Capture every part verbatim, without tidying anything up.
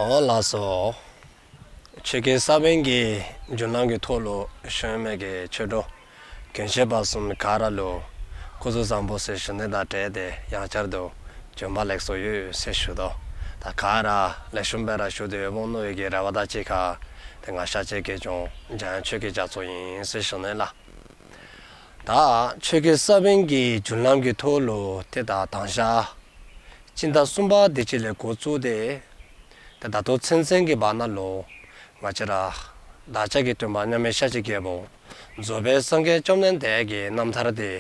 ཨོ་ལགས་སོ། ཆོས་ཀྱི་ས་བོན་གྱི་རྒྱུན་ལམ་གྱི་ཐོག་ལུ་བྱོན་མི་གི་ཆོས་གྲོགས་རྒན་ཤོས་པ་གསུམ་ག་ར་ལུ་སྐུ་གཟུགས་བཟང་པོ་ཟེར་ཞུ་ནི་དང་འབྲེལ་ཏེ་ཡང་བསྐྱར་དུ་བྱོན་པ་ལེགས་སོ་ཡོད་ཟེར་ཞུ་དོ། ད་ག་ར་ལེགས་ཤོམ་སྦེ་ར་བཞུགས་ཏེ་ཡོདཔ་འོང་མནོ་བའི་གི་རེ་བ་དང་གཅིག་ཁར་ཏེ་ང་ཤཱཀྱའི་དགེ་སློང་འཇམ་དབྱངས་ཆོས་ཀྱི་རྒྱ་མཚོ་ཨིན་ཟེར་ཞུ་ནི་ལགས། ད་ཆོས་ཀྱི་ས་བོན་གྱི་རྒྱུན་ལམ་གྱི་ཐོག་ལུ་ཏེ་ད་དང་ཞག་སྤྱི་ཟླ་གསུམ་པ་དེ་ཅིག་ལས་འགོ་བཙུགས་ཏེ་ཏེ་ད་ལྟོ་ཚུན་ཚོད་ཀྱི་བར་ན་ལུ་ང་བཅས་ར་བདག་ཅག་གི་སྟོན་པ་མཉམ་མེད་ཤཱཀྱའི་རྒྱལ་པོ་རྫོགས་པའི་སངས་རྒྱས་བཅོམ་ལྡན་འདས་ཀྱི་རྣམ་ཐར་དེ་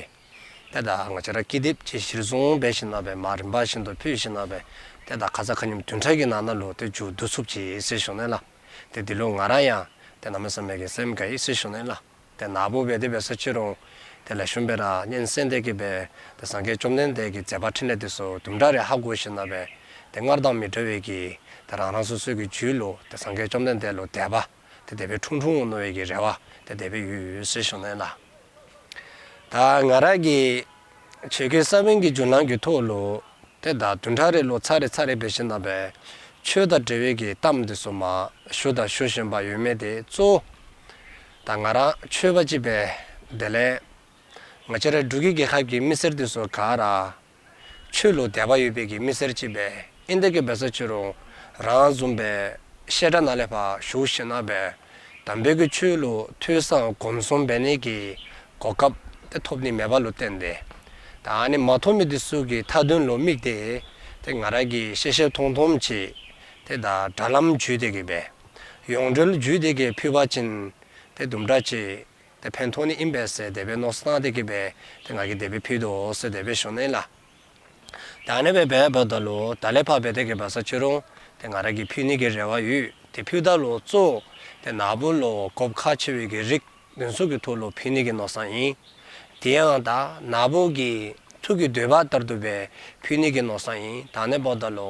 ཏེ་ད་ང་བཅས་ར་ཀི་དེབ་ཅིག་གཞིར་བཟུང་འབད་ཞིནམ་ལས་མར་རིམ་པ་བཞིན་དུ་ཕུལ་ཞིནམ་ལས་ཏེ་ད་ཁ་ཙ་ཁ་ཉིནམ་བདུན་ཕྲག་གི་ནང་ན་ལུ་ཏེ་མཇུག་བསྡུ་ཚུགསཔ་ཅིག་ཟེར་ཞུ་ནི་ལགས། ཏེ་འདི་ལུ་ང་ར་ཡང་ཏེ་གནམ་མེད་ས་མེད་ཀྱི་སེམས་དགའ་ཡི་ཟེར་ཞུ་ནི་ལགས། ཏེ་ན་བུ་འབད་དེ་འབད་ས་ཅིག་རུང་ཏེ་ལེགས་ཤོམ་སྦེ་ར་སྙན་གསན་ཏེ་གི་སྦེ་ཏེ་སངས་རྒྱས་བཅོམ་ལྡན་འདས་ཀྱི་མཛད་པ་འཕྲིན་ལས་དེ་ཚུ་དུམ་གྲ་རེ་ཧ་གོ་ཞིནམ་ལས་ཏེ་སྔར་དང་མི་འདྲ་བའི་གི་ཏེ་རང་རང་སོ་སོའི་གི་རྒྱུད་ལུ་ཏེ་སངས་རྒྱས་བཅོམ་ལྡན་འདས་ལུ་དད་པ་ཏེ་དེ་སྦེ་འཁྲུངས་འཁྲུངསམ་འོང་མནོ་བའི་གི་རེ་བ་ཏེ་དེ་སྦེ་ཡོད་ཡོད་ཟེར་ཞུ་ནི་ལགས། ད་ང་ར་གིས་ཆོས་ཀྱི་ས་བོན་གྱི་རྒྱུན་ལམ་གྱི་ཐོག་ལུ་ཏེ་ད་བདུན་ཕྲག་རེ་ལུ་ཚར་རེ་ཚར་རེ་འབད་ཞིནམ་ལས་ཆོས་དང་འབྲེལ་བའི་གི་གཏམ་དེ་ཚུ་མར་ཞུ་དང་ཞུ་བཞིན་པ་ཡོད་མི་དེ་གཙོ་བོ་ད་ང་ར་ཆོས་པ་ཅིག་སྦེ་དེ་ལས་ང་བཅས་ར་འབྲུག་གི་རྒྱལ་ཁབ་ཀྱི་མི་སེར་དེ་ཚུ་ག་ར་ཆོས་ལུ་དད་པ་ཡོད་པའི་གི་མི་སེར་ཅིག་སྦེ་ཨིན་ཏེ་གི་འབད་ས་ཅིག་རུང་རང་བཟུམ་སྦེ་བཤད་གྲྭ་ནང་ལས་ཕར་ཞུགས་ཞིནམ་ལས་དམ་པའི་གི་ཆོས་ལུ་ཐོས་བསམ་སྒོམ་གསུམ་འབད་ནི་གི་གོ་སྐབས་དེ་ཐོབ་ནི་མེདཔ་ལུ་བརྟེན་ཏེ་ད་ཨ་ནི་མ་ཐོབ་མི་དེ་ཚུ་གི་མཐའ་དོན་ལུ་དམིགས་ཏེ་ཏེ་ང་ར་གིས་ཤེས་ཤེས་མཐོང་མཐོངམ་ཅིག་ཏེ་ད་དྲ་ལམ་བརྒྱུད་དེ་གི་སྦེ་ཡོངས་འབྲེལ་བརྒྱུད་དེ་གི་ཕུལ་བ་ཅིན་ཏེ་དུམ་གྲ་ཅིག་ཏེ་ཕན་ཐོགས་ནི་ཨིན་པས་ཟེར་དེ་སྦེ་མནོ་བསམ་བཏང་སྟེ་གི་སྦེ་ཏེ་ང་གིས་དེ་སྦེ་ཕུལ་དོ་ཟེར་དེ་སྦེ་ཞུ་ནི་ལགས། ད་ཨ་ནི་སྦེ་འབདཝ་ད་ལུ་ད་ལས་ཕར་འབད་དེ་གི་འབད་ས་ཅིག་རུང་ཏེ་ང་ར་གིས་ཕུལ་ནི་གི་རེ་བ་ཡོད། ཏེ་ཕུལཝ་ད་ལུ་གཙོ་བོ་ཏེ་ན་བུ་ལུ་དགོཔ་ཁག་ཆེ་བའི་གི་རིགས་དེ་ཚུ་གི་ཐོག་ལུ་ཕུལ་ནི་གི་མནོ་བསམ་ཨིན། དེ་ཡང་ད་ན་བུ་གི་ཐུགས་ཀྱི་འདོད་པ་ལྟར་དུ་སྦེ་ཕུལ་ནི་གི་མནོ་བསམ་ཨིན། ད་ཨ་ནི་འབདཝ་ད་ལུ་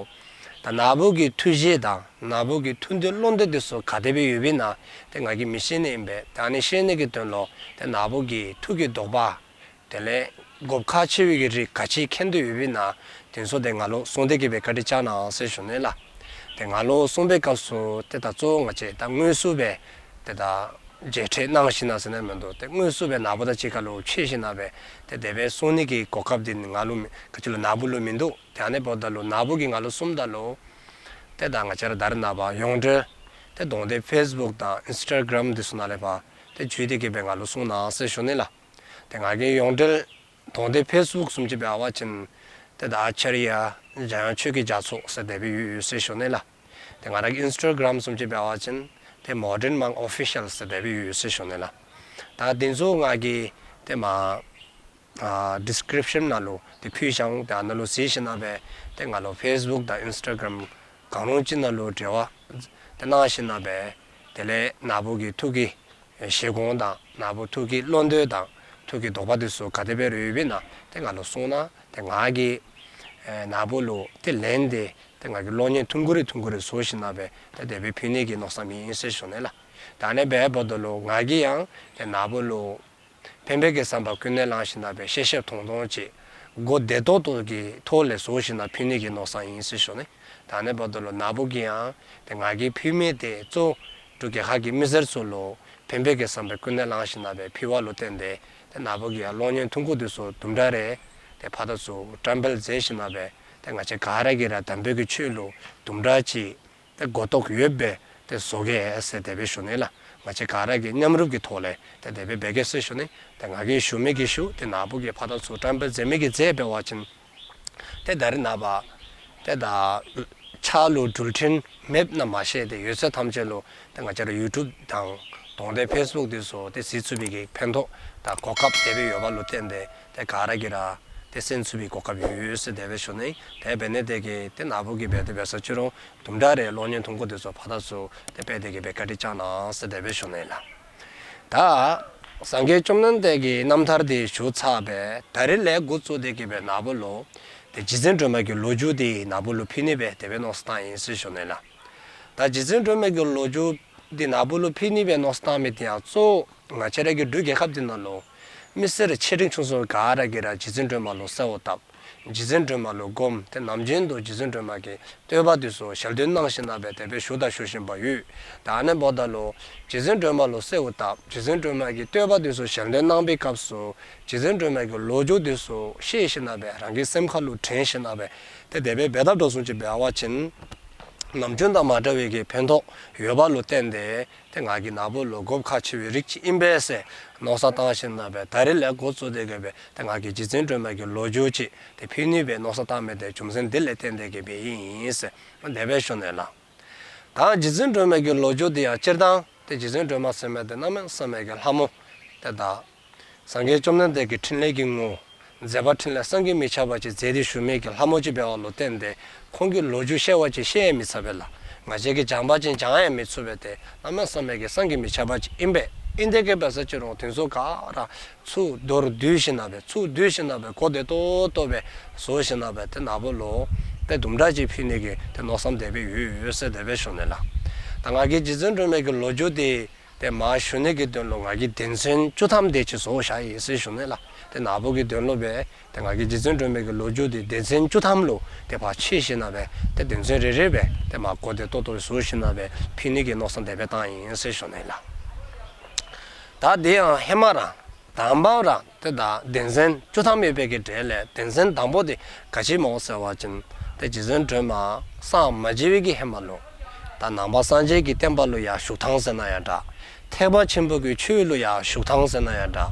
ད་ན་བུ་གི་ཐུགས་བཞེད་དང་ན་བུ་གི་ཐུགས་འདོད་བློ་འདོད་དེ་ཚུ་ག་དེ་སྦེ་ཡོདཔ་ཨིན་ན་ཏེ་ང་གིས་མི་ཤེས་ནི་ཨིན་པས། ད་ཨ་ནི་ཤེས་ནི་གི་དོན་ལུ་ཏེ་ན་བུ་གི་ཐུགས་ཀྱི་དོགས་པ་དེ་ལས་དགོཔ་ཁག་ཆེ་བའི་གི་རིགས་ག་ཅི་མཁྱེན་འདོད་ཡོདཔ་ཨིན་ན་དེ་ཚུ་ཏེ་ང་ལུ་གསུངས་ཏེ་གི་སྦེ་བཀའ་དྲིན་བསྐྱང་གནང་ཟེར་ཞུ་ནི་ལགས། ཏེ་ང་ལུ་གསུངས་པའི་སྐབས་སུ་ཏེ་ད་གཙོ་བོ་ང་བཅས་ད་དངོས་སུ་སྦེ་ཏེ་ད་མཇལ་འཕྲད་གནང་ཞིནམ་ལས་ཟེར་ནི་མིན་འདུག། ཏེ་དངོས་སུ་སྦེ་ན་བུ་དང་གཅིག་ཁར་ལུ་ཕྱད་ཞིནམ་ལས་ཏེ་དེ་སྦེ་གསུང་ནི་གི་གོ་སྐབས་འདི་ནི་ང་ལུ་མི་ག་ཅི་ལུ་ན་བུ་ལུ་མིན་འདུག། ཏེ་ཨ་ནི་འབདཝ་ད་ལུ་ན་བུ་གིས་ང་ལུ་གསུངམ་ད་ལུ་ཏེ་ད་ང་བཅས་ར་ད་རེས་ནངས་པ་ཡོངས་འབྲེལ་ཏེ་གདོང་སྟེ་ཕེསི་བུཀ་དང་ཨིནསི་ཊ་གརམ་དེ་ཚུ་ནང་ལས་ཕར་ཏེ་བརྒྱུད་དེ་གི་སྦེ་ང་ལུ་གསུང་གནང་ཟེར་ཞུ་ནི་ལགས། ཏེ་ང་གིས་ཡོངས་འབྲེལ་གདོང་སྟེ་ཕེསི་བུཀ་བཟུམ་ཅིག་འབད་བ་ཅིན་ཏེ་ད་ཨ་ཙརྱ་འཇམ་དབྱངས་ཆོས་ཀྱི་རྒྱ་མཚོ་ཟེར་དེ་སྦེ་ཡོད་ཡོད་ཟེར་ཞུ་ནི་ལགས། ཏེ་ང་ར་གི་ཨིནསི་ཊ་གརམ་བཟུམ་ཅིག་འབད་བ་ཅིན་ཏེ་མོ་ཌརན་མཱོན་ཨོ་ཕི་ཤལ་ཟེར་དེ་སྦེ་ཡོད་ཡོད་ཟེར་ཞུ་ནི་ལགས། ད་དེ་ཚུ་ང་གིས་ཏེ་མར་ཨ་ཌིསི་ཀི་རིཔ་ཤཱན་ནང་ལུ་ཏེ་ཕུལ་བཞག་འོང་། ཏེ་ཨ་ནཱ་ལུ་གཟིགས་ཞིནམ་ལས་ཏེ་ང་ལུ་ཕེསི་བུཀ་དང་ཨིནསི་ཊ་གརམ་གང་རུང་ཅིག་ནང་ལུ་འབྲེལ་བ་ཏེ་གནང་ཞིནམ་ལས་དེ་ལས་ན་བུ་གི་ཐུགས་ཀྱི་བཞེད་དགོངས་དང་ན་བུ་ཐུགས་ཀྱི་བློ་འདོད་དང་ཐུགས་ཀྱི་དོགས་པ་དེ་ཚུ་ག་དེ་སྦེ་རེ་ཡོདཔ་ཨིན་ན་ཏེ་ང་ལུ་གསུང་གནང་། ཏེ་ང་གིས་ཨེ་ན་བུ་ལུ་ཏེ་ལན་དེ་ཏེ་ང་གིས་གློག་བརྙན་ཐུང་ཀུ་རེ་ཐུང་ཀུ་རེ་བཟོ་ཞིནམ་ལས་ཏེ་དེ་སྦེ་ཕུལ་ནི་གི་མནོ་བསམ་ཨིན་ཟེར་ཞུ་ནི་ལགས། ད་ཨ་ནི་སྦེ་འབདཝ་ད་ལུ་ང་གིས་ཡང་ཏེ་ན་བུ་ལུ་ཕན་པའི་གི་བསམ་པ་ཀུན་ནས་བསླངས་ཞིནམ་ལས་ཤེས་ཤེས་མཐོང་མཐོང་ཅིག་གོ་བདེ་ཏོག་ཏོ་གི་ཐོག་ལས་བཟོ་ཞིནམ་ལས་ཕུལ་ནི་གི་མནོ་བསམ་ཨིན་ཟེར་ཞུ་ནི། ད་ཨ་ནི་འབདཝ་ད་ལུ་ན་བུ་གིས་ཡང་ཏེ་ང་གིས་ཕུལ་མི་དེ་གཙོ་བོ་འབྲུག་རྒྱལ་ཁབ་ཀྱི་མི་སེར་ཚུ་ལུ་ཕན་པའི་གི་བསམ་པ་ཀུན་ནས་བསླངས་ཞིནམ་ལས་ཕུལ་བ་ལུ་བརྟེན་ཏེ་ཏེ་ན་བུ་གིས་ཡང་གློག་བརྙན་ཐུང་ཀུ་དེ་ཚུ་དུམ་གྲ་རེ་ཏེ་ཕར་དང་ཚུར་བཀྲམ་སྤེལ་མཛད་ཞིནམ་ལས་ཏེ་ང་བཅས་ག་ར་གིས་ར་དམ་པའི་གི་ཆོས་ལུ་དུམ་གྲ་ཅིག་ཏེ་གོ་རྟོགས་ཡོདཔ་སྦེ་ཏེ་བཟོ་གེ་ཟེར་དེ་སྦེ་ཞུ་ནི་ལགས། ང་བཅས་ག་ར་གིས་མཉམ་རུབ་ཀྱི་ཐོག་ལས་ཏེ་དེ་སྦེ་འབད་གེ་ཟེར་ཞུ་ནི། ཏེ་ང་གིས་ཞུ་མི་གིས་ཞུ་ཏེ་ན་བུ་གིས་ཕར་དང་ཚུར་བཀྲམ་སྤེལ་མཛད་མི་གིས་མཛད་འབད་བ་ཅིན་ཏེ་ད་རེས་ནངས་པ་ཏེ་ད་ཕྱག་ལུ་འགྲུལ་འཕྲིན་མེདཔ་ནང་མ་ཤེས་ཏེ་ཡོད་ཚད་ཐམས་ཅད་ལུ་ཏེ་ང་བཅས་ར་ཡུ་ཊུབ་དང་གདོང་སྟེ་ཕེསི་བུཀ་དེ་ཚུ་ཏེ་གཟིགས་ཚུགས་པའི་གི་ཕན་ཐོགས་དང་གོ་སྐབས་དེ་སྦེ་ཡོདཔ་ལུ་བརྟེན་ཏེ་ཏེ་ག་ར་གིས་ར་ཏེ་གསན་ཚུགས་པའི་གོ་སྐབས་ཡོད་ཡོད་ཟེར་དེ་སྦེ་ཞུ་ནི། ཏེ་འབད་ནི་དེ་གིས་ཏེ་ན་བུ་གིས་འབད་དེ་འབད་ས་ཅིག་རུང་དུམ་གྲ་རེ་གློག་བརྙན་ཐུང་ཀུ་དེ་ཚུ་ཕར་དང་ཚུར་ཏེ་སྤེལ་ཏེ་གི་སྦེ་བཀའ་དྲིན་བསྐྱང་གནང་ཟེར་དེ་སྦེ་ཞུ་ནི་ལགས། ད་སངས་རྒྱས་བཅོམ་ལྡན་འདས་ཀྱི་རྣམ་ཐར་དེ་ཞུ་ཚར་བས། ད་རིས་ལས་འགོ་བཙུགས་ཏེ་གི་སྦེ་ན་བུ་ལུ་ཏེ་རྗེ་བཙུན་སྒྲོལ་མ་གི་ལོ་རྒྱུས་དེ་ན་བུ་ལུ་ཕུལ་ནི་སྦེ་དེ་སྦེ་མནོ་བསམ་བཏང་ཡི་ཟེར་ཞུ་ནི་ལགས། ད་རྗེ་བཙུན་སྒྲོལ་མ་གི་ལོ་རྒྱུས་དེ་ན་བུ་ལུ་ཕུལ་ནི་སྦེ་མནོ་བསམ་བཏང་མི་དེ་ཡང་གཙོ་བོ་ང་བཅས་ར་གི་འབྲུག་རྒྱལ་ཁབ་འདི་ནང་ལུ་ མི་སེར་ཆེ་འབྲིང་ཆུང་གསུམ་ག་ར་གིས་ར་རྗེ་བཙུན་སྒྲོལ་མ་ལུ་གསོལཝ་བཏབ། རྗེ་བཙུན་སྒྲོལ་མ་ལུ་སྒོམ། ཏེ་ནམ་རྒྱུན་དུ་རྗེ་བཙུན་སྒྲོལ་མ་གི་བསྟོད་པ་འདི་ཚུ་ཞལ་འདོན་གནང་ཞིནམ་ལས་དེ་སྦེ་ཞུ་དང་ཞུ་བཞིན་པ་ཡོད། ད་ཨ་ནི་འབདཝ་ད་ལུ་རྗེ་བཙུན་སྒྲོལ་མ་ལུ་གསོལཝ་བཏབ། རྗེ་བཙུན་སྒྲོལ་མ་གི་བསྟོད་པ་འདི་ཚུ་ཞལ་འདོན་གནང་པའི་སྐབས་སུ་རྗེ་བཙུན་སྒྲོལ་མ་གི་ལོ་རྒྱུས་འདི་ཚུ་ཤེས་ཞིནམ་ལས་རང་གི་སེམས་ཁ་ལུ་དྲན་ཞིནམ་ལས་ཏེ་དེ་སྦེ་འབད་དཔ་འགྲོ་སོང་ཅིག་འབད་བ་ཅིན་ནམ་རྒྱུན་དང་མ་འདྲ་བའི་གི་ཕན་ཐོགས་ཡོདཔ་ལུ་བརྟེན་ཏེ་ཏེ་ང་གིས་ན་བུ་ལུ་གོ་སྐབས་ཁག་ཆེ་བའི་རིགས་ཅིག་ཨིན་པས་ཟེར་མནོ་བསམ་བཏང་ཞིནམ་ལས་ད་རིས་ལས་འགོ་བཙུགས་ཏེ་གི་སྦེ་ཏེ་ང་གིས་རྗེ་བཙུན་སྒྲོལ་མ་གི་ལོ་རྒྱུས་ཅིག་ཏེ་ཕུལ་ནི་སྦེ་མནོ་བསམ་བཏང་མི་དེ་རྒྱུ་མཚན་འདི་ལས་བརྟེན་ཏེ་གི་སྦེ་ཨིན་ཟེར་དེ་སྦེ་ཞུ་ནི་ལགས། ད་རྗེ་བཙུན་སྒྲོལ་མ་གི་ལོ་རྒྱུས་འདི་ཡང་སྤྱིར་བཏང་ཏེ་རྗེ་བཙུན་སྒྲོལ་མ་ཟེར་མི་དེ་གནམ་མེད་ས་མེད་ཀྱི་ལྷ་མོ་ཏེ་ད་སངས་རྒྱས་བཅོམ་ལྡན་འདས་ཀྱི་འཕྲིན་ལས་ཀྱི་ངོ་བོ་མཛད་པ་འཕྲིན་ལས་བསམ་གྱིས་མི་ཁྱབ་པ་ཅིག་མཛད་དེ་བཞུགས་མི་གི་ལྷ་མོ་ཅིག་འབདཝ་ལུ་བརྟེན་ཏེ་ཁོང་གི་ལོ་རྒྱུས་ཤེས་པ་ཅིན་ཤེས་ཡང་མི་ཚར་བས་ལགས། ང་བཅས་ཀྱིས་སྦྱང་པ་ཅིན་སྦྱང་ཡང་མི་ཚུགས་པས། ཏེ་གནམ་མེད་ས་མེད་ཀྱི་བསམ་གྱིས་མི་ཁྱབ་པ་ཅིག་ཨིན་པས། ཨིན་ཏེ་གི་འབད་ས་ཅིག་རུང་དེ་ཚུ་ག་ར་ཚུར་མདོར་བསྡུས་ཞིནམ་ལས་ཚུར་བསྡུས་ཞིནམ་ལས་གོ་བདེ་ཏོག་ཏོ་སྦེ་བཟོ་ཞིནམ་ལས་ཏེ་ན་བུ་ལུ་ཏེ་དུམ་གྲ་ཅིག་ཕུལ་ནི་གི་ཏེ་མནོ་བསམ་དེ་སྦེ་ཡོད་ཟེར་དེ་སྦེ་ཞུ་ནི་ལགས། ད་ང་གིས་རྗེ་བཙུན་སྒྲོལ་མ་གི་ལོ་རྒྱུས་དེ་ཏེ་མར་ཞུ་ནི་གི་དོན་ལུ་ང་གིས་སྡེ་ཚན་བཅུ་ཐམ་དེ་ཅིག་བཟོ་བཞག་ཡི་ཟེར་ཞུ་ནི་ལགས། ཏེ་ན་བུ་གི་དོན་ལུ་སྦེ་ཏེ་ང་གིས་རྗེ་བཙུན་སྒྲོལ་མ་གི་ལོ་རྒྱུས་དེ་སྡེ་ཚན་བཅུ་ཐམ་ལུ་ཏེ་ཕར་ཕྱེ་ཞིནམ་ལས་ཏེ་སྡེ་ཚན་རེ་རེ་སྦེ་ཏེ་མར་གོ་བདེ་ཏོག་ཏོ་བཟོ་ཞིནམ་ལས་ཕུལ་ནི་གི་མནོ་བསམ་དེ་སྦེ་བཏང་ཡི་ཟེར་ཞུ་ནི་ལགས། ད་དེ་ཡང་ཧེ་མ་ར་དང་པ་ར་ཏེ་ད་སྡེ་ཚན་བཅུ་ཐམ་ཡོད་པའི་གི་གྲས་ལས་སྡེ་ཚན་དང་པོ་དེ་ག་ཅི་སྨོ་ཟེར་བ་ཅིན་ཏེ་རྗེ་བཙུན་སྒྲོལ་མ་སངས་མ་རྒྱས་པའི་གི་ཧེ་མ་ལུ་ད་ནང་པ་སངས་རྒྱས་ཀྱི་བསྟན་པ་ལུ་ཡར་ཞུགས་ཐངས་ཟེར་ན་ཡང་འདྲ། ཐེག་པ་ཆེན་པོ་གི་ཆོས་ལུ་ཡར་ཞུགས་ཐངས་ཟེར་ན་ཡང་འདྲ།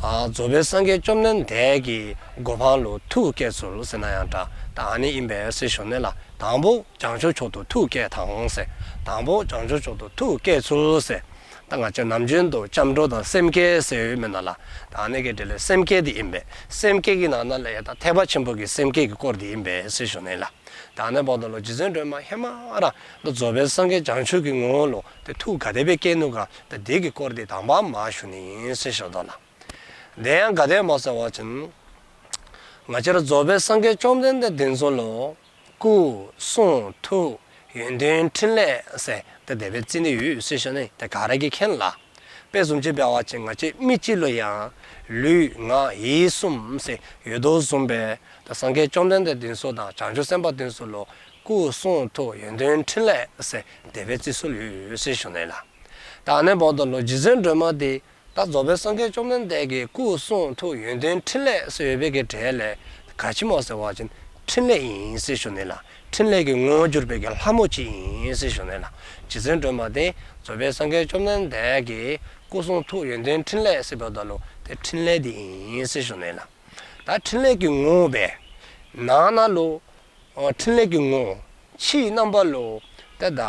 ཨ་རྫོགས་པའི་སངས་རྒྱས་བཅོམ་ལྡན་འདས་ཀྱི་གོ་འཕང་ལུ་ཐུགས་བསྐྱེད་ཚུལ་ཟེར་ན་ཡང་འདྲ། ད་ཨ་ནི་ཨིན་པས་ཟེར་ཞུ་ནི་ལགས། དང་པོ་བྱང་ཆུབ་མཆོག་ཏུ་ཐུགས་བསྐྱེད་ཐངས་ཟེར། དང་པོ་བྱང་ཆུབ་མཆོག་ཏུ་ཐུགས་བསྐྱེད་ཚུལ་ཟེར། ད་ང་བཅས་ནམ་རྒྱུན་དུ་སྐྱབས་འགྲོ་དང་སེམས་བསྐྱེད་ཟེར་ཡོད་མེན་ན་ལགས། ད་ཨ་ནི་གི་གྲས་ལས་སེམས་བསྐྱེད་འདི་ཨིན་པས། སེམས་བསྐྱེད་ཀྱི་ནང་ན་ལས་ཡང་ད་ཐེག་པ་ཆེན་པོ་གི་སེམས་བསྐྱེད་ཀྱི་སྐོར་འདི་ཨིན་པས་ཟེར་ཞུ་ནི་ལགས། ད་ཨ་ནི་འབདཝ་ད་ལུ་རྗེ་བཙུན་སྒྲོལ་མ་ཧེ་མ་ར་ད་རྫོགས་པའི་སངས་རྒྱས་བྱང་ཆུབ་ཀྱི་ངོ་བོ་ལུ་ཏེ་ཐུགས་ག་དེ་སྦེ་བསྐྱེད་ནུག་ག་ད་དེ་གི་སྐོར་འདི་དང་པ་མར་ཞུ་ནི་ཨིན་ཟེར་ཞུ་དོ་ལགས། དེ་ཡང་ག་དེ་སྨོ་ཟེར་བ་ཅིན་ང་བཅས་ར་རྫོགས་པའི་སངས་རྒྱས་བཅོམ་ལྡན་འདས་འདི་ཚུ་ལུ་སྐུ་གསུང་ཐུགས་ཡོན་ཏན་འཕྲིན་ལས་ཟེར་ཏེ་དེ་སྦེ་བརྩི་ནི་ཡོད་ཟེར་ཞུ་ནི། ཏེ་ག་ར་གིས་མཁྱེན་ལགས། དཔེ་བཟུམ་ཅིག་འབད་བ་ཅིན་ང་བཅས་མི་གཅིག་ལུ་ཡང་ལུས་ངག་ཡིད་གསུམ་ཟེར་ཡོད་དོ་བཟུམ་སྦེ་ད་སངས་རྒྱས་བཅོམ་ལྡན་འདས་འདི་ཚུ་དང་བྱང་ཆུབ་སེམས་དཔའ་འདི་ཚུ་ལུ་སྐུ་གསུང་ཐུགས་ཡོན་ཏན་འཕྲིན་ལས་ཟེར་དེ་སྦེ་བརྩི་སྲོལ་ཡོད་ཟེར་ཞུ་ནི་ལགས། ད་ཨ་ནི་འབདཝ་ད་ལུ་རྗེ་བཙུན་སྒྲོལ་མ་འདི་ད་རྫོགས་པའི་སངས་རྒྱས་བཅོམ་ལྡན་འདས་ཀྱི་སྐུ་གསུང་ཐུགས་ཡོན་ཏན་འཕྲིན་ལས་ཟེར་ཡོད་པའི་གི་གྲས་ལས་ག་ཅི་སྨོ་ཟེར་བ་ཅིན་འཕྲིན་ལས་ཨིན་ཟེར་ཞུ་ནི་ལགས། འཕྲིན་ལས་ཀྱི་ངོ་བོར་གྱུར་པའི་གི་ལྷ་མོ་ཅིག་ཨིན་ཟེར་ཞུ་ནི་ལགས། རྗེ་བཙུན་སྒྲོལ་མ་འདི་རྫོགས་པའི་སངས་རྒྱས་བཅོམ་ལྡན་འདས་ཀྱི་སྐུ་གསུང་ཐུགས་ཡོན་ཏན་འཕྲིན་ལས་ཟེར་འབདཝ་ད་ལུ་ཏེ་འཕྲིན་ལས་འདི་ཨིན་ཟེར་ཞུ་ནི་ལགས། ད་འཕྲིན་ལས་ཀྱི་ངོ་བོ་སྦེ་ནང་ན་ལུ་ཨ་འཕྲིན་ལས་ཀྱི་ངོ་བོ་ཕྱིའི་རྣམ་པ་ལུ་ཏེ་ད་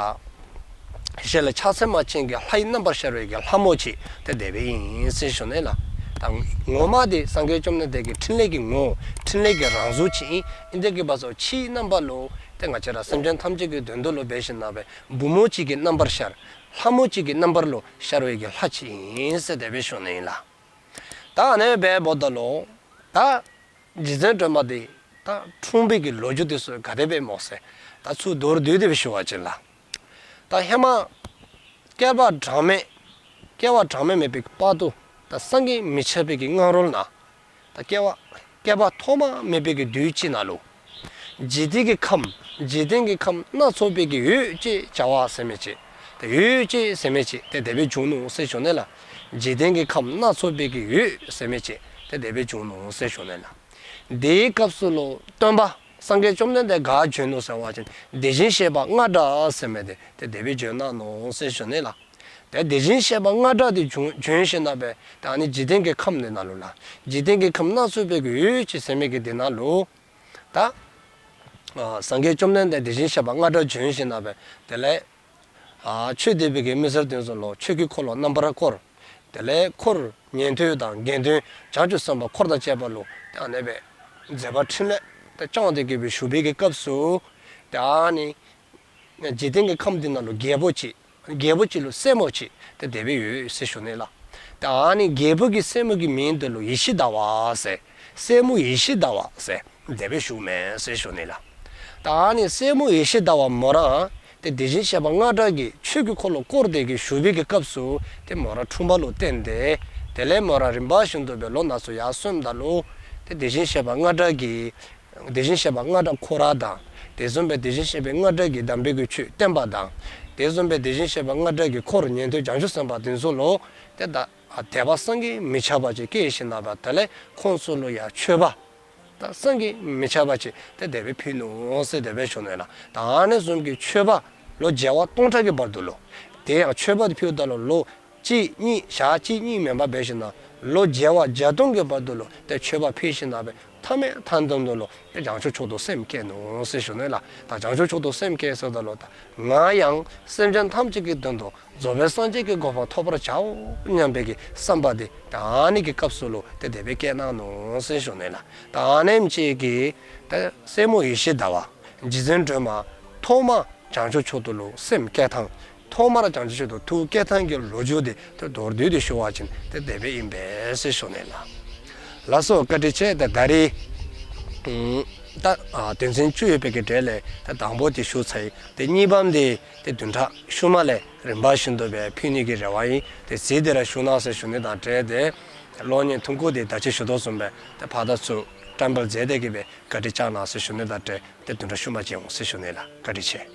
ཞལ་ལ་ཕྱག་མཚན་མ་ཅན་གྱི་ལྷའི་རྣམ་པར་ཤར་བའི་གི་ལྷ་མོ་ཅིག་ཏེ་དེ་སྦེ་ཨིན་ཟེར་ཞུ་ནི་ལགས། ད་ངོ་མ་འདི་སངས་རྒྱས་བཅོམ་ལྡན་འདས་ཀྱི་འཕྲིན་ལས་ཀྱི་ངོ་བོ་འཕྲིན་ལས་ཀྱི་རང་གཟུགས་ཅིག་ཨིན། ཨིན་ཏེ་གི་འབད་སོ་ཕྱིའི་རྣམ་པ་ལུ་ཏེ་ང་བཅས་ར་སེམས་ཅན་ཐམས་ཅད་ཀྱི་དོན་དུ་ལུ་འབད་ཞིནམ་ལས་བུམོ་ཅིག་གི་རྣམ་པར་ཤར་ལྷ་མོ་ཅིག་གི་རྣམ་པར་ལུ་ཤར་བའི་གི་ལྷ་ཅིག་ཨིན་ཟེར་དེ་སྦེ་ཞུ་ནི་ཨིན་ལགས། ད་ཨ་ནི་སྦེ་འབདཝ་ད་ལུ་ད་རྗེ་བཙུན་སྒྲོལ་མ་འདི་ད་འཁྲུངས་པའི་གི་ལོ་རྒྱུས་འདི་ཚུ་ག་དེ་སྦེ་སྨོ་ཟེར་ད་ཚུར་མདོར་བསྡུས་ཏེ་སྦེ་ཞུ་བ་ཅིན་ལགས། ད་ཧེ་མ་བསྐལ་པ་གྲངས་མེད་བསྐལ་པ་གྲངས་མེད་མེད་པའི་བར་དུ་ད་བསམ་གྱིས་མི་ཁྱབ་པའི་གི་སྔ་རོལ་ན་ད་བསྐལ་པ་བསྐལ་པ་ཐོག་མ་མེད་པའི་གི་དུས་ཅིག་ནང་ལུ་འཇིག་རྟེན་གྱི་ཁམས་འཇིག་རྟེན་གྱི་ཁམས་སྣ་ཚོགས་པའི་གི་འོད་ཅེས་བྱ་བ་ཟེར་མི་ཅིག་ཏེ་འོད་ཅེས་ཟེར་མི་ཅིག་ཏེ་དེ་སྦེ་བྱུང་ནུག་ཟེར་ཞུ་ནི་ལགས། འཇིག་རྟེན་གྱི་ཁམས་སྣ་ཚོགས་པའི་གི་འོད་ཟེར་མི་ཅིག་ཏེ་དེ་སྦེ་བྱུང་ནུག་ཟེར་ཞུ་ནི་ལགས། དེའི་སྐབས་སུ་ལུ་སྟོན་པ་སངས་རྒྱས་བཅོམ་ལྡན་འདས་ག་བྱོན་ནུག་ཟེར་བ་ཅིན་དེ་བཞིན་གཤེགས་པ་རྔ་སྒྲ་ཟེར་མི་འདི་ཏེ་དེ་སྦེ་བྱོན་གནང་ནུག་ཟེར་ཞུ་ནི་ལགས། ཏེ་དེ་བཞིན་གཤེགས་པ་རྔ་སྒྲ་འདི་བྱོན་བྱོན་ཞིནམ་ལས་ད་ཨ་ནི་འཇིག་རྟེན་གྱི་ཁམས་འདི་ནང་ལུ་ལགས། འཇིག་རྟེན་གྱི་ཁམས་སྣ་ཚོགས་པའི་གི་འོད་ཅེས་ཟེར་མི་གི་འདི་ནང་ལུ་ད་ཨ་སངས་རྒྱས་བཅོམ་ལྡན་འདས་དེ་བཞིན་གཤེགས་པ་རྔ་སྒྲ་བྱོན་ཞིནམ་ལས་དེ་ལས་ཨ་ཆོས་འདོད་པའི་གི་མི་སེར་དེ་ཚུ་ལུ་ཆོས་ཀྱི་འཁོར་ལོ་རྣམ་པར་བསྐོར། དེ་ལས་འཁོར་ཉན་ཐོས་དང་དགེ་འདུན་བྱང་ཆུབ་སེམས་དཔའ་འཁོར་དང་བཅས་པ་ལུ་ཏེ་ཨ་ནི་སྦེ་མཛད་པ་འཕྲིན་ལས་ཏེ་བསྐྱངས་ཏེ་གི་སྦེ་བཞུགས་པའི་གི་སྐབས་སུ་ཏེ་ཨ་ནི་འཇིག་རྟེན་གྱི་ཁམས་འདི་ནང་ལུ་རྒྱལ་པོ་ཅིག་རྒྱལ་པོ་ཅིག་ལུ་སྲས་མོ་ཅིག་ཏེ་དེ་སྦེ་ཡོད་ཟེར་ཞུ་ནི་ལགས། ཏེ་ཨ་ནི་རྒྱལ་པོ་གི་སྲས་མོ་གི་མིང་འདི་ལུ་ཡེ་ཤེས་ཟླ་བ་ཟེར། སྲས་མོ་ཡེ་ཤེས་ཟླ་བ་ཟེར་དེ་སྦེ་ཞུཝ་མས་ཟེར་ཞུ་ནི་ལགས། ཏེ་ཨ་ནི་སྲས་མོ་ཡེ་ཤེས་ཟླ་བ་མོ་ར་ཏེ་དེ་བཞིན་གཤེགས་པ་རྔ་སྒྲ་གིས་ཆོས་ཀྱི་འཁོར་ལོ་བསྐོར་ཏེ་གི་བཞུགས་པའི་གི་སྐབས་སུ་ཏེ་མོ་ར་འཁྲུངས་པ་ལུ་བརྟེན་ཏེ་ དེ་ལས་མོ་ར་རིམ་པ་བཞིན་དུ་སྦེ་ལོ་ན་ཚོད་ཡར་སོངམ་ད་ལུ་ཏེ་དེ་བཞིན་གཤེགས་པ་རྔ་སྒྲ་གི་དེ་བཞིན་གཤེགས་པ་རྔ་སྒྲ་ཁོ་ར་དང་དེ་བཟུམ་སྦེ་དེ་བཞིན་གཤེགས་པའི་རྔ་སྒྲ་གི་གདམས་པའི་གི་ཆོས་བསྟན་པ་དང་དེ་བཟུམ་སྦེ་དེ་བཞིན་གཤེགས་པ་རྔ་སྒྲ་གི་འཁོར་ཉན་ཐོས་བྱང་ཆུབ་སེམས་དཔའ་དེ་ཚུ་ལུ་ཏེ་ད་དད་པ་བསམ་གྱིས་མི་ཁྱབ་པ་ཅིག་སྐྱེས་ཞིནམ་ལས་དེ་ལས་ཁོང་ཚུ་ལུ་ཡང་མཆོད་པ་ད་བསམ་གྱིས་མི་ཁྱབ་པ་ཅིག་ཏེ་དེ་སྦེ་ཕུལ་ནུག་ཟེར་དེ་སྦེ་ཞུ་ནི་ལགས། ད་ཨ་ནི་བཟུམ་གྱི་མཆོད་པ་ལོ་བྱེ་བ་སྟོང་ཕྲག་གི་བར་དུ་ལུ་དེ་ཡང་མཆོད་པ་དེ་ཕུལཝ་ད་ལུ་ལོ་གཅིག་གཉིས་ཞག་གཅིག་གཉིས་མེན་པར་འབད་ཞིནམ་ལས་ལོ་བྱེ་བ་བརྒྱ་སྟོང་གི་བར་དུ་ལུ་ཏེ་མཆོད་པ་ཕུལ་ཞིནམ་ལས་མཐའ་མའི་མཐའ་མཇུག་ཏུ་ལུ་ཏེ་བྱང་ཆུབ་མཆོག་ཏུ་སེམས་བསྐྱེད་ནུག་ཟེར་ཞུ་ནི་ལགས། ད་བྱང་ཆུབ་མཆོག་ཏུ་སེམས་བསྐྱེད་ཟེརཝ་ད་ལུ་ད་ང་ཡང་སེམས་ཅན་ཐམས་ཅད་ཀྱི་དོན་དུ་རྫོགས་པའི་སངས་རྒྱས་ཀྱི་གོ་འཕང་ཐོབ་པར་བྱའོ་སྙམ་པའི་གི་བསམ་པ་དེ་ད་ཨ་ནི་གི་སྐབས་སུ་ལུ་ཏེ་དེ་སྦེ་བསྐྱེད་གནང་ནུག་ཟེར་ཞུ་ནི་ལགས། ད་ཨ་ནེམ་ཅིག་གིས་ད་སྲས་མོ་ཡེ་ཤེས་ཟླ་བ་རྗེ་བཙུན་སྒྲོལ་མ་ཐོག་མ་བྱང་ཆུབ་མཆོག་ཏུ་ལུ་སེམས་བསྐྱེད་ཐངས་ཐོག་མར་བྱང་ཆུབ་མཆོག་ཏུ་ཐུགས་བསྐྱེད་ཐངས་ཀྱི་ལོ་རྒྱུས་དེ་ཏེ་མདོར་བསྡུས་ཏེ་ཞུ་བ་ཅིན་ཏེ་དེ་སྦེ་ཨིན་པས་ཟེར་ཞུ་ནི་ལགས། ལགས་སོ་བཀའ་དྲིན་ཆེ། ད་ད་རིས་ད་ཨ་དོན་ཚན་བཅུ་ཡོད་པའི་གི་གྲས་ལས་ད་དང་པོ་དེ་ཞུ་ཚར་ཡི། ཏེ་གཉིས་པམ་དེ་ཏེ་བདུན་ཕྲག་ཤུལ་མ་ལས་རིམ་པ་བཞིན་དུ་སྦེ་ཕུལ་ནི་གི་རེ་བ་ཨིན། ཏེ་གཟིགས་ཏེ་ར་བཞུགས་གནང་ཟེར་ཞུ་ནི་དང་འབྲེལ་ཏེ་གློག་བརྙན་ཐུང་ཀུ་དེ་ད་ཅི་ཞུ་དོ་བཟུམ་སྦེ་ཏེ་ཕར་དང་ཚུར་བཀྲམ་སྤེལ་མཛད་དེ་གི་སྦེ་བཀའ་དྲིན་བསྐྱང་གནང་ཟེར་ཞུ་ནི་དང་འབྲེལ་ཏེ་བདུན་ཕྲག་ཤུལ་མ་མཇལ་འོང་ཟེར་ཞུ་ནི་ལགས། བཀའ་དྲིན་ཆེ།